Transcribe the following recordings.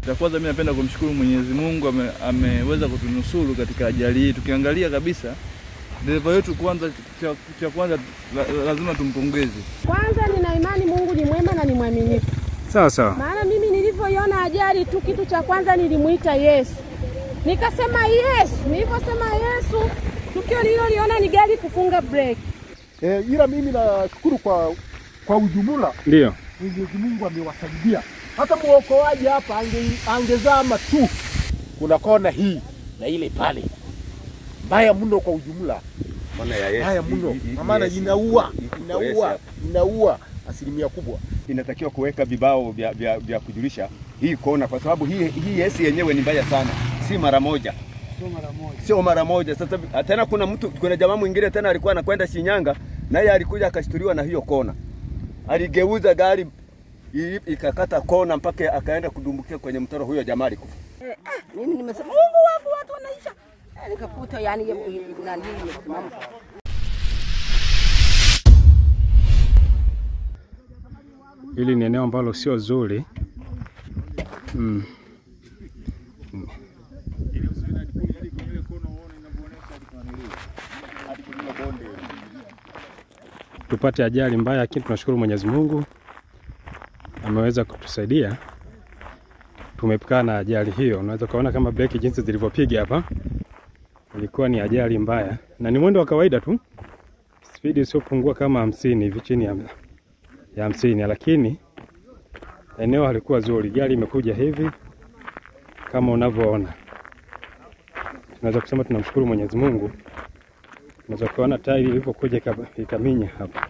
Cha kwanza mimi napenda kumshukuru Mwenyezi Mungu ameweza kutunusuru katika ajali hii. Tukiangalia kabisa dereva wetu kwanza, cha kwanza lazima tumpongeze. Kwanza nina imani Mungu ni mwema na ni mwaminifu. Sawa sawa. Maana mimi nilivyoiona ajali tu, kitu cha kwanza nilimuita Yesu. Nikasema Yesu, niliposema Yesu, tukio nililoliona ni gari kufunga breki. Ila mimi nashukuru kwa ujumla. Ndio. Mwenyezi Mungu amewasaidia. Hata muokoaji hapa angezama tu. Kuna kona hii na ile pale. Mbaya mno kwa ujumla. Mbaya mno. Maana inaua asilimia kubwa. Inatakiwa kuweka vibao vya kujulisha hii kona, kwa sababu hii yesi yenyewe ni mbaya sana. Si mara moja. Sio mara moja. Sasa tena kuna jamaa mwingine tena alikuwa anakwenda Shinyanga, naye alikuja akashtuliwa na hiyo kona. Aligeuza gari ikakata kona mpaka akaenda kudumbukia kwenye mtaro, huyo jamaa alikufa. Mimi nimesema Mungu wangu, watu wanaisha. Nikakuta yani nani imesimama. Hili ni eneo ambalo sio zuri. Tupate ajali mbaya, lakini tunashukuru Mwenyezi Mungu ameweza kutusaidia. Tumepukana na ajali hiyo. Unaweza kuona kama breki jinsi zilivyopiga hapa. Ilikuwa ni ajali mbaya na ni mwendo wa kawaida tu. Speed isiyopungua kama 50 hivi, chini ya 50, lakini eneo halikuwa zuri. Gari imekuja hivi kama unavyoona. Tunaweza kusema tunamshukuru Mwenyezi Mungu. Unaweza kuona tairi ilivyokuja ikaminya hapa.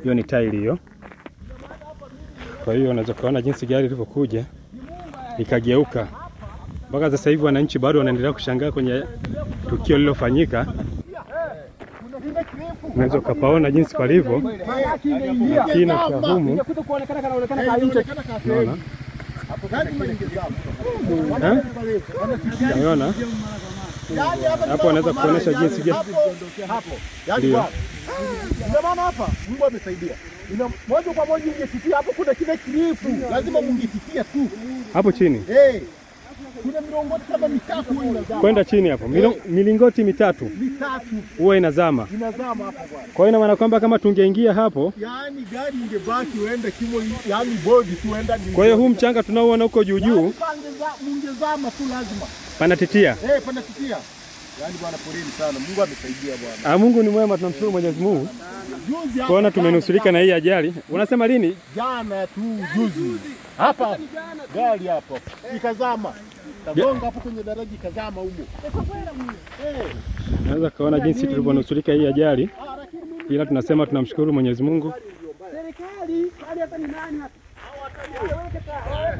Hiyo ni tairi hiyo. Kwa hiyo unaweza kuona jinsi gari ilivyokuja ikageuka. Mpaka sasa hivi wananchi bado wanaendelea kushangaa kwenye tukio lililofanyika. Unaweza kupaona jinsi palivyo. Kina cha humu. Unaona? Unaona? Hapo anaweza kuonesha jinsi gani hapo. Yaani ndio maana hapa Mungu amesaidia. Ina moja kwa moja ungetitia hapo, kuna kile kirefu lazima mungetitia tu. Hapo chini. Kuna milingoti kama mitatu huwa inazama. Kwenda chini hapo. Milingoti mitatu. Huwa inazama. Inazama hapo bwana. Kwa hiyo ina maana kwamba kama tungeingia hapo, yaani gari ingebaki uende kimo, yaani bodi tuenda ni. Kwa hiyo huu mchanga tunaoona huko juu juu, mungezama tu lazima. Panatitia. Panatitia. Yaani bwana poleni sana. Mungu amesaidia bwana. Mungu ni mwema, tunamshukuru Mwenyezi Mungu. Kuona tumenusurika na hii ajali. Unasema lini? Jana tu juzi. Hapa gari hapo ikazama. Kagonga hapo kwenye daraja ikazama humo. Naweza kuona jinsi tulivyonusurika hii ajali. Ila tunasema tunamshukuru Mwenyezi Mungu.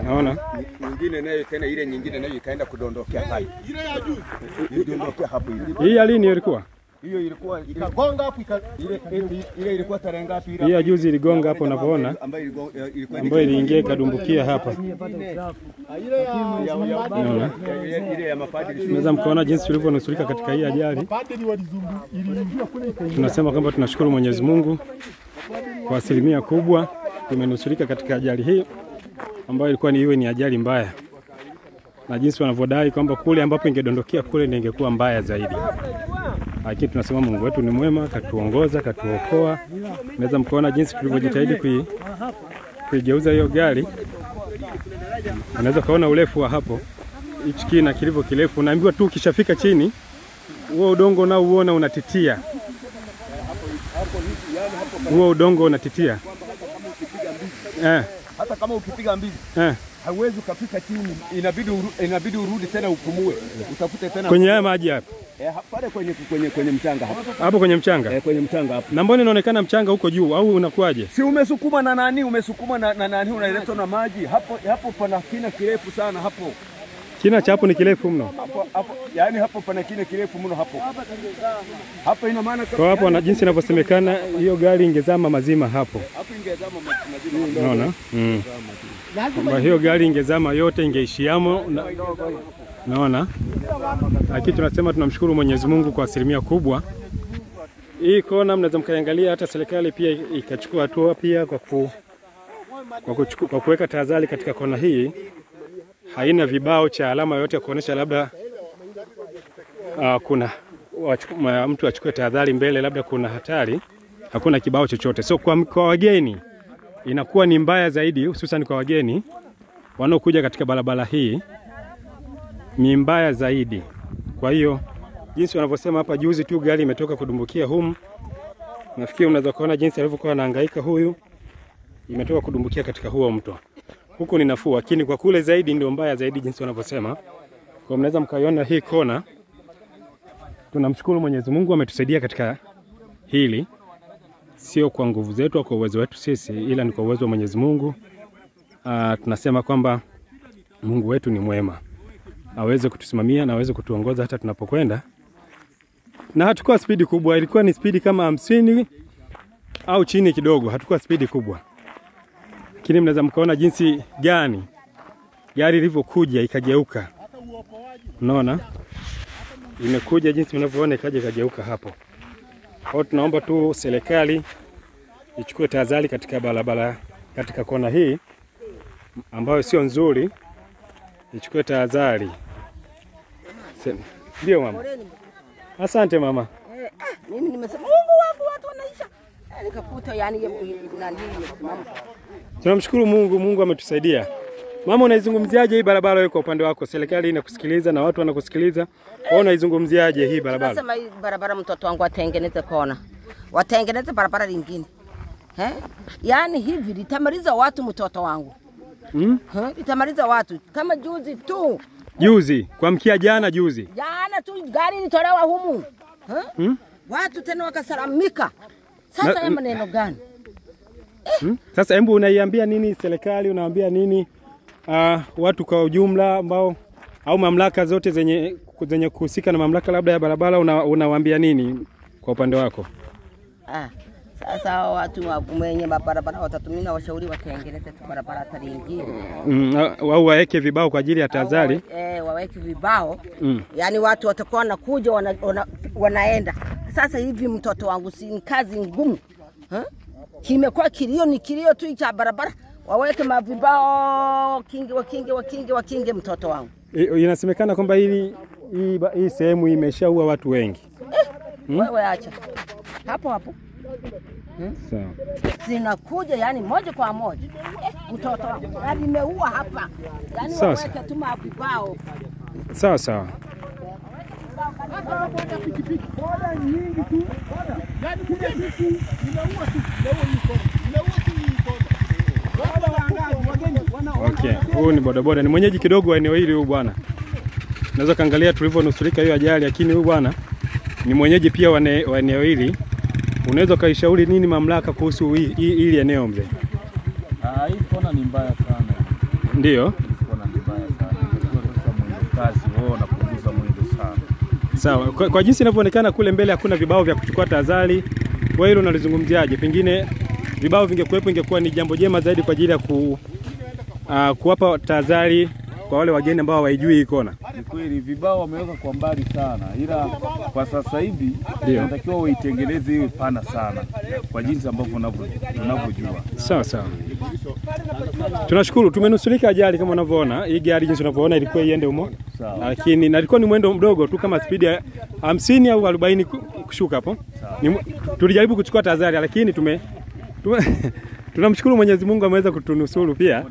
Naona nyingine nayo tena ile nyingine nayo ikaenda kudondokea pale. Ile ya juzi. Ilidondokea hapo ile. Hii ya lini ilikuwa? Hiyo ilikuwa ikagonga hapo ile ilikuwa tarehe ngapi ile? Hii ya juzi iligonga hapo unapoona. Ambayo iliingia ikadumbukia hapa. Ile ya mapadri. Unaweza mkaona jinsi tulivyonusurika katika hii ajali. Tunasema kwamba tunashukuru Mwenyezi Mungu kwa asilimia kubwa tumenusurika katika ajali hii ambayo ilikuwa ni iwe ni ajali mbaya. Na jinsi wanavyodai kwamba kule ambapo ingedondokea kule ndio ingekuwa mbaya zaidi. Lakini tunasema Mungu wetu ni mwema, katuongoza, katuokoa. Unaweza mkaona jinsi tulivyojitahidi kuigeuza hiyo gari. Unaweza kaona urefu wa hapo. Hichi kina kilivyo kirefu. Unaambiwa tu ukishafika chini huo udongo nao uona unatitia. Huo udongo unatitia. Hata kama ukipiga mbizi hauwezi ukafika chini, inabidi urudi tena upumue, utafute tena kwenye haya maji hapa. Pale kwenye mchanga hapo. Hapo kwenye mchanga? Kwenye mchanga hapo. Na mbona inaonekana mchanga huko juu au unakuaje? Si umesukuma na nani, umesukuma na nani unaletwa na maji. Hapo pana kina kirefu sana hapo. Kina cha hapo ni kirefu mno. Hapo yani hapo pana kina kirefu mno hapo. Hapo ina maana kwa hapo na jinsi inavyosemekana hiyo gari ingezama mazima hapo. Hapo ingezama mazima. Unaona? Kwa hiyo gari ingezama yote ingeishiamo. Naona? Lakini tunasema tunamshukuru Mwenyezi Mungu kwa asilimia kubwa. Hii kona mnaweza mkaangalia, hata serikali pia ikachukua hatua pia kwa Kwa kuweka tahadhari katika kona hii, haina vibao cha alama yoyote ya kuonesha labda kuna mtu achukue tahadhari mbele, labda kuna hatari. Hakuna kibao chochote. So kwa wageni inakuwa ni mbaya zaidi, hususan kwa wageni wanaokuja katika barabara hii ni mbaya zaidi. Kwa hiyo jinsi wanavyosema hapa, juzi tu gari imetoka kudumbukia humu. Nafikiri unaweza kuona jinsi alivyokuwa anahangaika huyu, imetoka kudumbukia katika huo mto. Huku ni nafuu, lakini kwa kule zaidi ndio mbaya zaidi jinsi wanavyosema. Kwa mnaweza mkaiona hii kona. Tunamshukuru Mwenyezi Mungu ametusaidia katika hili. Sio kwa nguvu zetu au kwa uwezo wetu sisi, ila ni kwa uwezo wa Mwenyezi Mungu. Tunasema kwamba Mungu wetu ni mwema, aweze kutusimamia na aweze kutuongoza hata tunapokwenda. Na hatukuwa spidi kubwa, ilikuwa ni spidi kama 50 au chini kidogo, hatukuwa spidi kubwa. Lakini mnaweza mkaona jinsi gani gari lilivyokuja ikageuka. Unaona? Imekuja jinsi mnavyoona ikaja ikageuka hapo. Kwa hiyo tunaomba tu serikali ichukue tahadhari katika barabara, katika kona hii ambayo sio nzuri, ichukue tahadhari. Ndio mama. Asante mama. Mimi nimesema Mungu wangu watu wanaisha. Nikakuta yani nani mama. Tunamshukuru Mungu, Mungu ametusaidia. Mama, unaizungumziaje hii barabara wewe kwa upande wako? Serikali inakusikiliza na watu wanakusikiliza. Wewe unaizungumziaje hii barabara? Tunasema hii barabara mtoto wangu atengeneze kona. Watengeneze barabara lingine. Yaani hivi litamaliza watu mtoto wangu. Litamaliza watu kama juzi tu. Juzi, kuamkia jana juzi. Jana tu gari nitolewa humu. Watu tena wakasalamika. Sasa haya maneno gani? Sasa hebu unaiambia nini serikali, unaambia nini watu kwa ujumla ambao au mamlaka zote zenye kuhusika na mamlaka labda ya barabara, unawaambia nini kwa upande wako? Sasa watu wenye barabara watatumia washauri watengeneze tu barabara hata lingine. Au waweke vibao kwa ajili ya tahadhari. Waweke vibao. Yaani watu watakuwa wanakuja wanaenda. Sasa hivi mtoto wangu si kazi ngumu. Kimekuwa kilio, ni kilio tu cha barabara. Waweke mavibao kingi mtoto wangu. Inasemekana kwamba hii sehemu imeshaua watu wengi. Wewe acha. Hapo hapo. Sawa. Zinakuja yani moja kwa moja. Mtoto wangu yani imeua hapa. Yani waweke tu mavibao. Sawa sawa. Hata boda pikipiki, boda nyingi tu. Yaani kuja huku inaua tu, inaua hii kona. Inaua tu hii kona. Okay, huyu ni bodaboda, ni mwenyeji kidogo wa eneo hili huyu bwana. Unaweza kaangalia tulivyonusurika hiyo ajali, lakini huyu bwana ni mwenyeji pia wa eneo hili. Unaweza kaishauri nini mamlaka kuhusu hili eneo mzee? Hii kona ni mbaya sana. Ndio. Hii kona ni mbaya sana. Kwa mwendo kasi wao wanapunguza mwendo sana. Sawa. Kwa jinsi inavyoonekana kule mbele hakuna vibao vya kuchukua tahadhari. Wewe hilo unalizungumziaje? Pengine vibao vingekuwepo ingekuwa ni jambo jema zaidi kwa ajili ya kuwapa tahadhari kwa wale wageni ambao hawaijui hii kona. Ni kweli vibao wameweka kwa mbali sana, ila kwa sasa hivi inatakiwa waitengeneze iwe pana sana kwa jinsi ambavyo unavyojua. Sawa sawa. Tunashukuru tumenusurika ajali kama unavyoona. Hii gari jinsi unavyoona ilikuwa iende humo. Lakini na ilikuwa ni mwendo mdogo tu kama speed ya 50 au 40 kushuka hapo. Tulijaribu kuchukua tahadhari lakini tunamshukuru Mwenyezi Mungu ameweza kutunusuru pia.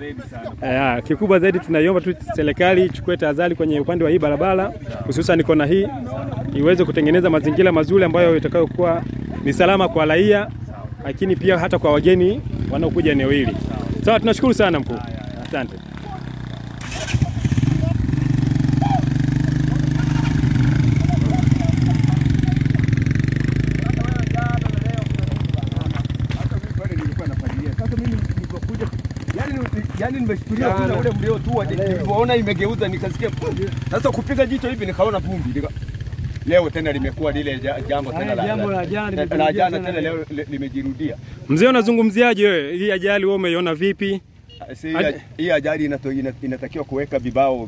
Kikubwa zaidi tunaiomba tu serikali ichukue tahadhari kwenye upande wa hii barabara, hususan kona hii, iweze kutengeneza mazingira mazuri ambayo itakayokuwa ni salama kwa raia, lakini pia hata kwa wageni wanaokuja eneo hili. Sawa, tunashukuru sana mkuu. Asante. Yaani nimeshtulia kuna ule mlio tu nilipoona imegeuza nikasikia. Sasa kupiga jicho hivi nikaona vumbi. Leo tena limekuwa lile jambo tena la jana tena leo limejirudia. Mzee, unazungumziaje wewe hii ajali, wewe umeiona vipi? Hii ajali inatakiwa kuweka vibao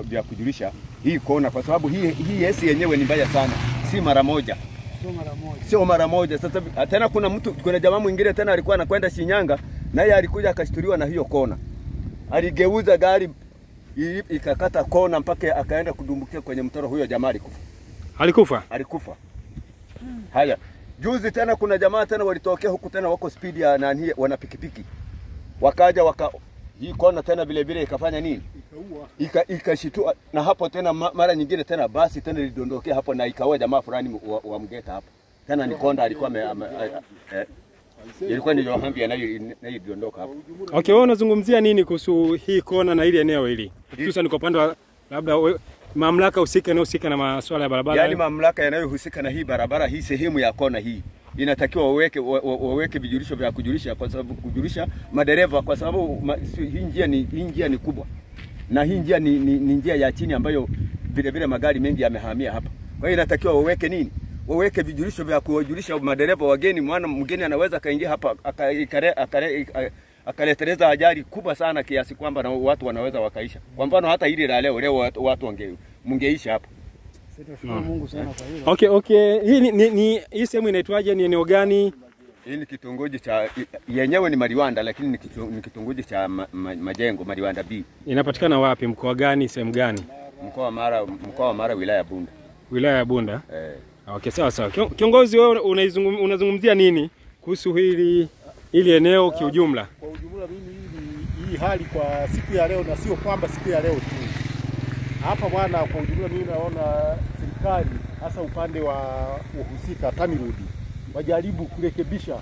vya kujulisha hii kona, kwa sababu hii S yenyewe ni mbaya sana. Si mara moja. Sio mara moja. Sasa tena kuna mtu, kuna jamaa mwingine tena alikuwa anakwenda Shinyanga. Naye alikuja akashtuliwa na hiyo kona. Aligeuza gari ikakata kona mpaka akaenda kudumbukia kwenye mtaro. Huyo jamaa alikufa. Alikufa? Alikufa. Haya. Juzi tena kuna jamaa tena walitokea huku tena wako speed ya nani, wana pikipiki. Wakaja hii kona tena vile vile ikafanya nini? Ikashitua na hapo tena mara nyingine tena basi tena ilidondokea hapo na ikawa jamaa fulani wa Mgeta hapo. Tena ni konda alikuwa ilikuwa ni Johambi anayedondoka hapo. Okay, wewe unazungumzia nini kuhusu hii kona na ile eneo hili? Hususan kwa upande wa labda mamlaka husika inayohusika na masuala ya barabara. Yaani mamlaka yanayohusika na hii barabara, hii sehemu ya kona hii inatakiwa waweke vijulisho vya kujulisha, kwa sababu kujulisha madereva, kwa sababu hii njia ni kubwa. Na hii njia ni njia ya chini ambayo vile vile magari mengi yamehamia hapa. Kwa hiyo inatakiwa waweke nini? Waweke vijulisho vya kuwajulisha madereva wageni, maana mgeni anaweza kaingia hapa akaleteleza ajali kubwa sana kiasi kwamba na watu wanaweza wakaisha. Kwa mfano hata hili la leo watu mungeisha hapa. Tunashukuru Mungu sana kwa hilo. Okay. Hii ni hii sehemu inaitwaje? Ni eneo gani? Hii ni kitongoji cha yenyewe ni Mariwanda, lakini ni kitongoji cha Majengo, Mariwanda B. Inapatikana wapi? Mkoa gani? Sehemu gani? Mkoa wa Mara, wilaya ya Bunda. Wilaya ya Bunda? Eh. Okay, sawa sawa. Kiongozi, wewe unazungumzia nini kuhusu hili eneo kiujumla? Kwa ujumla mimi hii hali kwa siku ya leo, na sio kwamba siku ya leo tu. Hapa bwana, kwa ujumla mimi naona serikali hasa upande wa wahusika TANROADS wajaribu kurekebisha,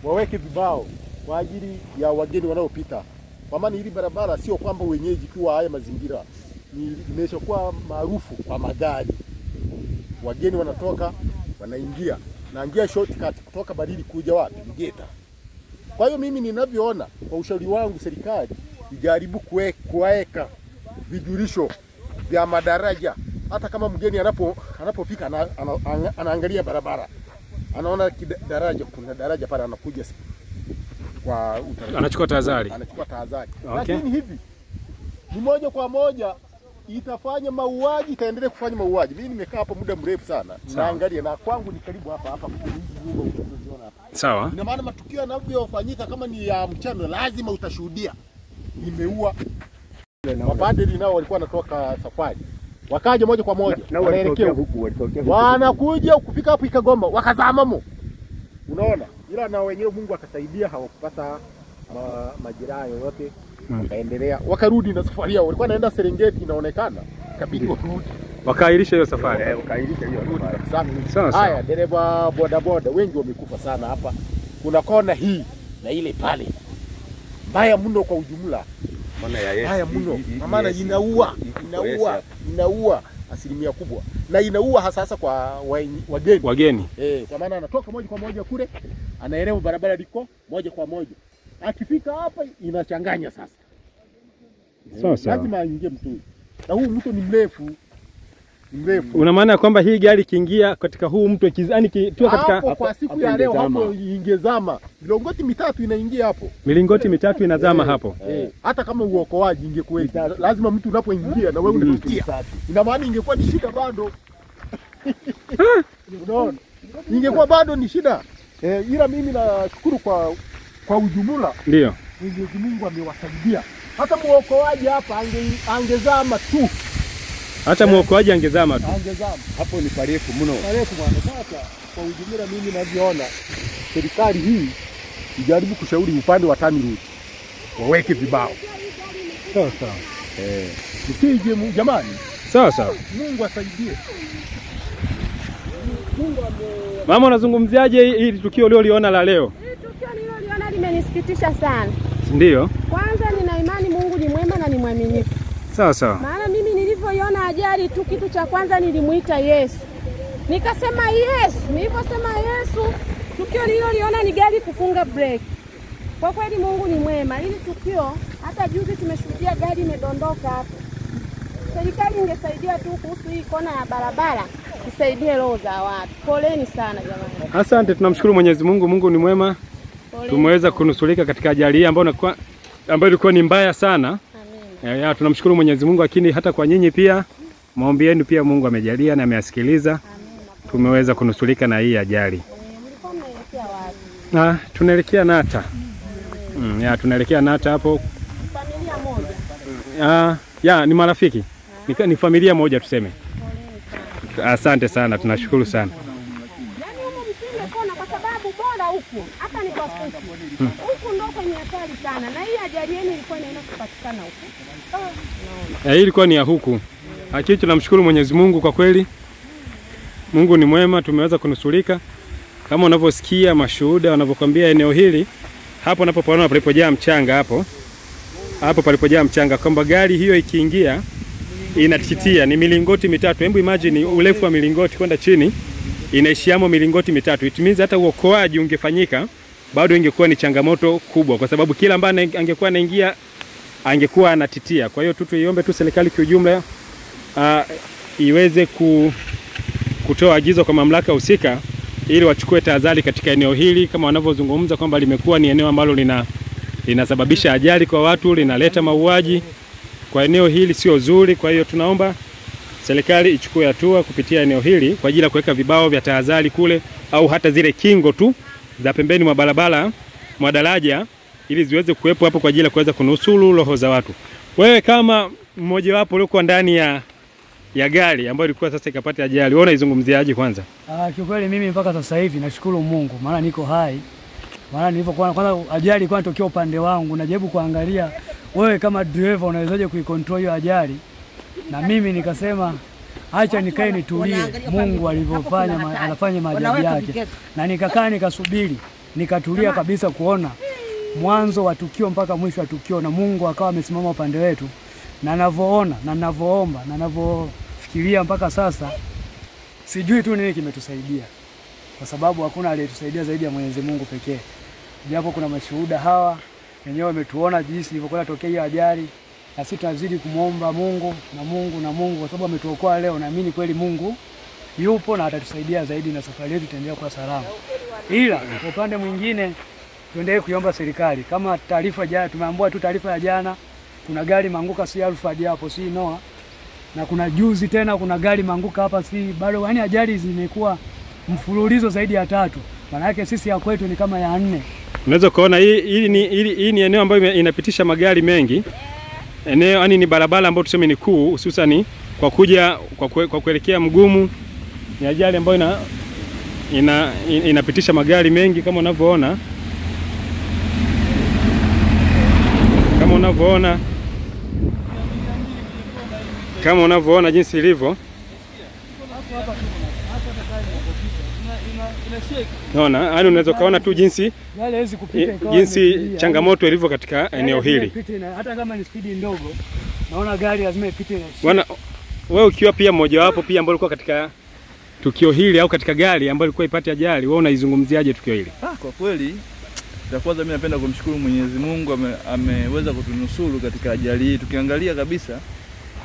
waweke vibao kwa ajili ya wageni wanaopita. Kwa maana hili barabara sio kwamba wenyeji kwa haya mazingira, ni imeshakuwa maarufu kwa magari. Wageni wanatoka wanaingia, na njia shortcut kutoka Barili kuja wapi? Mgeta. Kwa hiyo mimi ninavyoona, kwa ushauri wangu, serikali ijaribu kuweka vijulisho vya madaraja. Hata kama mgeni anapofika anaangalia barabara, anaona daraja, kuna daraja pale, anakuja kwa utaratibu, anachukua tahadhari. Anachukua tahadhari. Okay. Lakini hivi ni moja kwa moja itafanya mauaji, itaendelea kufanya mauaji. Mimi nimekaa hapa muda mrefu sana, naangalia, na kwangu ni karibu hapa hapa hizi nyumba unazoziona hapa. Sawa. Ina maana matukio yanavyofanyika kama ni ya mchana lazima utashuhudia. Nimeua. Mapadri nao walikuwa wanatoka safari. Wakaja moja kwa moja wanaelekea huku, walitokea huku. Wanakuja kufika hapo Ikagoma wakazamamo. Unaona? Ila na wenyewe Mungu akasaidia, hawakupata majeraha yoyote. Wakaendelea, wakarudi na safari yao. Walikuwa wanaenda Serengeti inaonekana, ikabidi warudi. Wakaahirisha hiyo safari. Wakaahirisha hiyo safari. Sawa sawa. Haya, dereva bodaboda wengi wamekufa sana hapa. Kuna kona hii na ile pale. Mbaya mno kwa ujumla. Mbaya mno. Maana inaua asilimia kubwa. Na inaua hasa kwa wageni. Wageni. Kwa maana anatoka moja kwa moja kule, anaelewa barabara liko moja kwa moja. Akifika hapa inachanganya sasa. Sawa sawa. Lazima aingie mtu. Na huu mto ni mrefu. Mrefu. Una maana kwamba hii gari ikiingia katika huu mto, yani kitua katika hapo kwa siku ya leo hapo ingezama. Milingoti mitatu inaingia hapo. Milingoti mitatu inazama hapo. Hata kama uokoaji ingekuwa lazima mtu unapoingia na wewe unapitia. Ina maana ingekuwa ni shida bado. Unaona? Ingekuwa bado ni shida. Ila mimi nashukuru kwa ujumla. Ndio. Mwenyezi Mungu amewasaidia. Hata muokoaji hapa angezama tu. Hata muokoaji angezama tu. Angezama. Hapo ni parefu mno. Parefu bwana. Sasa kwa ujumla mimi ninavyoona, serikali hii ijaribu kushauri upande wa TANROADS waweke vibao. Sawa sawa. Usije jamani. Sawa sawa. Mungu asaidie. Mama, unazungumziaje hili tukio ulioliona la leo? Hili tukio nililoliona limenisikitisha sana. Ndio. Kwanza nina imani Mungu ni mwema na ni mwaminifu. Sawa sawa. Maana mimi nilivyoiona ajali tu, kitu cha kwanza nilimuita Yesu. Nikasema Yesu, niliposema Yesu, tukio nililoliona ni gari kufunga breki. Kwa kweli Mungu ni mwema. Hili tukio hata juzi tumeshuhudia gari imedondoka hapo. Serikali ingesaidia tu kuhusu hii kona ya barabara, isaidie roho za watu. Poleni sana jamani. Asante, tunamshukuru Mwenyezi Mungu. Mungu ni mwema. Tumeweza kunusurika katika ajali hii ambayo ilikuwa ni mbaya sana. Amina. Tunamshukuru Mwenyezi Mungu, lakini hata kwa nyinyi pia maombi yenu pia Mungu amejalia na ameyasikiliza. Tumeweza kunusurika na hii ajali. Mlikuwa mnaelekea wapi? Tunaelekea Nata. Ya, tunaelekea Nata hapo. Familia moja. Ya, ni marafiki. Ni familia moja tuseme. Asante sana, tunashukuru sana. Yaani huko mpige kona kwa sababu bora huku. Hata ni kwa fupi. Huku ndio kwenye hatari sana. Na hii ajali yenu ilikuwa inaenda kupatikana huku. Hii ilikuwa ni ya huku. Hakika tunamshukuru Mwenyezi Mungu kwa kweli. Mungu ni mwema, tumeweza kunusurika. Kama unavyosikia mashuhuda wanavyokuambia eneo hili, hapo unapopaona palipojaa mchanga hapo. Hapo palipojaa mchanga kwamba gari hiyo ikiingia inatikitia, ni milingoti mitatu. Hebu imagine urefu wa milingoti kwenda chini inaishiamo milingoti mitatu. It means hata uokoaji ungefanyika bado ingekuwa ni changamoto kubwa, kwa sababu kila ambaye angekuwa anaingia angekuwa anatitia. Kwa hiyo tu tuiombe tu serikali kwa ujumla iweze kutoa agizo kwa mamlaka husika ili wachukue tahadhari katika eneo hili, kama wanavyozungumza kwamba limekuwa ni eneo ambalo linasababisha ajali kwa watu, linaleta mauaji. Kwa eneo hili sio zuri. Kwa hiyo tunaomba serikali ichukue hatua kupitia eneo hili kwa ajili ya kuweka vibao vya tahadhari kule, au hata zile kingo tu za pembeni mwa barabara mwa daraja, ili ziweze kuwepo hapo kwa ajili ya kuweza kunusuru roho za watu. Wewe kama mmoja wapo uliokuwa ndani ya gari ambayo ilikuwa sasa ikapata ajali, wewe unaizungumziaje kwanza? Kiukweli mimi mpaka sasa hivi nashukuru Mungu maana niko hai. Maana nilipokuwa kwanza ajali ilikuwa inatokea upande wangu, najaribu kuangalia wewe kama driver unawezaje kuicontrol hiyo ajali, na mimi nikasema acha nikae nitulie, Mungu alivyofanya anafanya maajabu yake. Na nikakaa nikasubiri, nikatulia kabisa kuona mwanzo wa tukio mpaka mwisho wa tukio, na Mungu akawa amesimama upande wetu. Na ninavyoona na ninavyoomba na ninavyofikiria mpaka sasa, sijui tu nini kimetusaidia, kwa sababu hakuna aliyetusaidia zaidi ya Mwenyezi Mungu pekee. Japo kuna mashuhuda hawa wenyewe wametuona jinsi ilivyokuwa tokea hiyo ajali, na sisi tunazidi kumuomba Mungu na Mungu na Mungu, kwa sababu ametuokoa leo. Naamini kweli Mungu yupo na atatusaidia zaidi na safari yetu itaendelea kuwa salama. Ila kwa upande mwingine tuendelee kuiomba serikali. Kama taarifa jana tumeambiwa tu taarifa ya jana kuna gari manguka si Alfred hapo si Noah, na kuna juzi tena kuna gari manguka hapa si bado, yani ajali zimekuwa mfululizo zaidi ya 3. Maana yake sisi ya kwetu ni kama ya 4. Unaweza kuona hii ni eneo ambayo inapitisha magari mengi. Eneo yani ni barabara ambayo tuseme ni kuu, hususan kwa kuja kwa kuelekea Mgumu. Ni ajali ambayo inapitisha magari mengi kama unavyoona. Kama unavyoona. Kama unavyoona jinsi ilivyo. Unaona, yani unaweza kaona tu jinsi jinsi changamoto ilivyo katika eneo hili. Hata kama ni speed ndogo, naona gari lazima ipite. Bwana, wewe ukiwa pia mmoja wapo pia ambao ulikuwa katika tukio hili au katika gari ambayo ilikuwa ipate ajali, wewe unaizungumziaje tukio hili? Kwa kweli, cha kwanza mimi napenda kumshukuru Mwenyezi Mungu ameweza kutunusuru katika ajali hii. Tukiangalia kabisa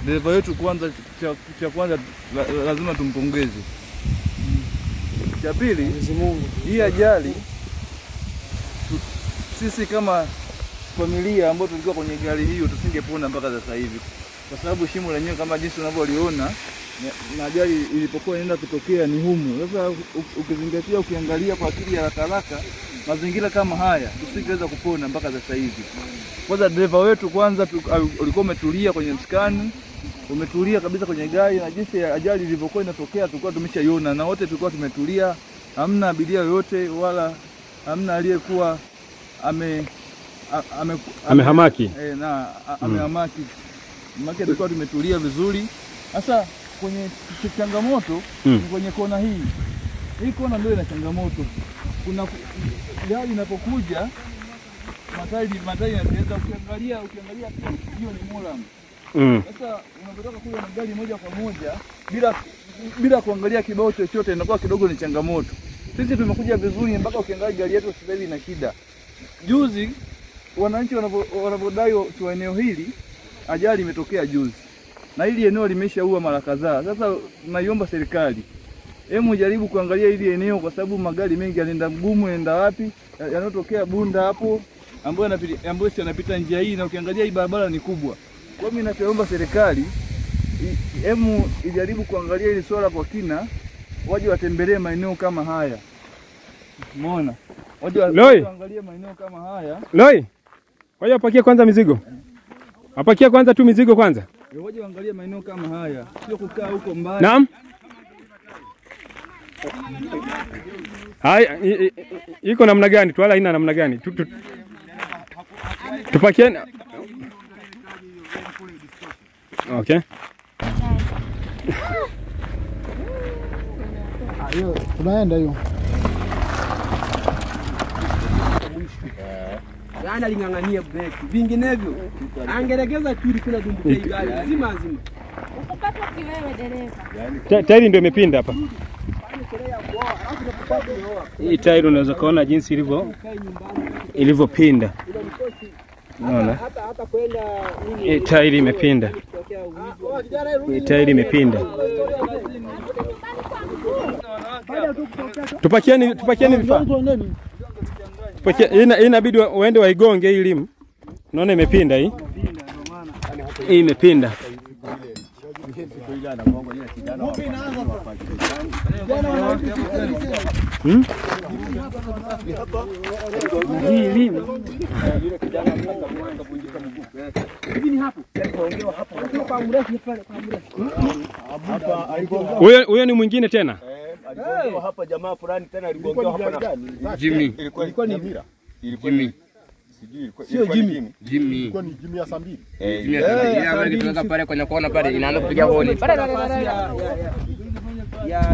dereva wetu kwanza, cha kwanza lazima tumpongeze. Cha pili, hii ajali sisi kama familia ambao tulikuwa kwenye gari hiyo tusingepona mpaka sasa hivi, kwa sababu shimo lenyewe kama jinsi unavyoliona na ajali ilipokuwa inaenda kutokea ni humu. Sasa ukizingatia, ukiangalia kwa akili ya haraka haraka mazingira kama haya tusingeweza kupona mpaka sasa hivi. Kwanza dereva wetu kwanza ulikuwa umetulia kwenye mskani, umetulia kabisa kwenye gari, na jinsi ya ajali ilivyokuwa inatokea tulikuwa tumeshaiona na wote tulikuwa tumetulia, hamna abiria yoyote wala hamna aliyekuwa amehamaki. Na amehamaki. Maana tulikuwa tumetulia vizuri. Sasa kwenye changamoto ni kwenye kona hii. Hii kona ndio ina changamoto. Kuna gari inapokuja matairi yanaweza, ukiangalia pia hiyo ni muram. Sasa unapotoka kule na gari moja kwa moja bila kuangalia kibao chochote inakuwa kidogo ni changamoto. Sisi tumekuja vizuri mpaka ukiangalia gari yetu sasa hivi ina shida. Juzi wananchi wanavodai tu eneo hili ajali imetokea juzi. Na hili eneo limeshaua mara kadhaa. Sasa naiomba serikali, hebu jaribu kuangalia hili eneo, kwa sababu magari mengi yanaenda Mgumu, yanaenda wapi, yanatokea Bunda hapo ambayo yanapita njia hii, na ukiangalia hii barabara ni kubwa. Kwa hiyo mimi nachoomba serikali, hebu ijaribu kuangalia hili swala kwa kina, waje watembelee maeneo kama haya. Umeona? Waje waangalie maeneo kama haya. Loi. Kwa hiyo apakie kwanza mizigo. Apakie kwanza tu mizigo kwanza. Waje waangalie maeneo kama haya, sio kukaa huko mbali. Naam. Haya, iko namna gani? Twala ina namna gani? Tupakie. Okay. Hiyo tunaenda hiyo. Yaani aling'ang'ania breki. Vinginevyo angelegeza tu kuna dumbukia gari nzima nzima. Ukupatwa kiwewe dereva. Tairi ndio imepinda hapa. Hii tairi unaweza kuona jinsi ilivyopinda. Unaona? Hii tairi imepinda. Hii tairi imepinda. Tupakieni vifaa. Inabidi uende waigonge hii limu. Unaona imepinda hii? Hii imepinda. Hii limu. Huyo ni mwingine tena? Aligongewa hapa jamaa fulani tena aligongewa hapa na Jimmy. Ilikuwa ni Mira. Ilikuwa ni sijui ilikuwa sio Jimmy. Jimmy. Ilikuwa ni Jimmy ya 2:00. Jimmy ya 2:00 kutoka pale kwenye kona pale inaanza kupiga honi. Ya